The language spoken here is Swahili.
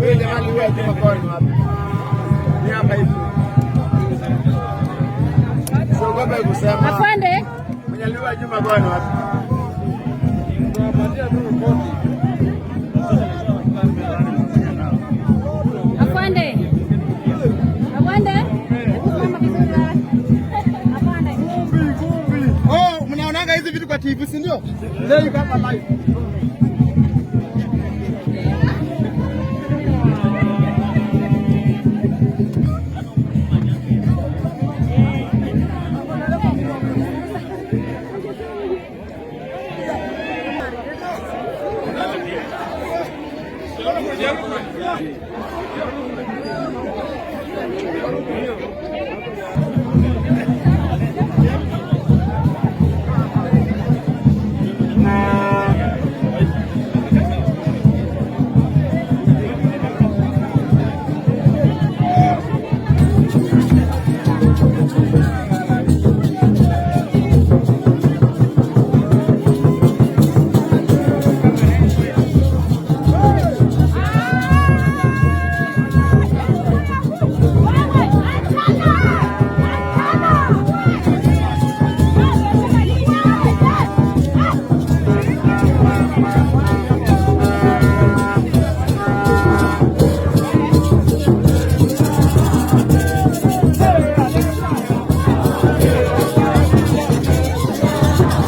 Wewe jamani, wewe Juma Coin wapi? Ni hapa hivi. Siogope kusema. Afande. Mwenye aliua Juma Coin wapi? Tunawapatia tu ripoti. Afande. Afande. Hebu simama vizuri wewe. Afande. Oh, mnaonanga hizi vitu kwa TV, si ndio? Leo iko hapa live.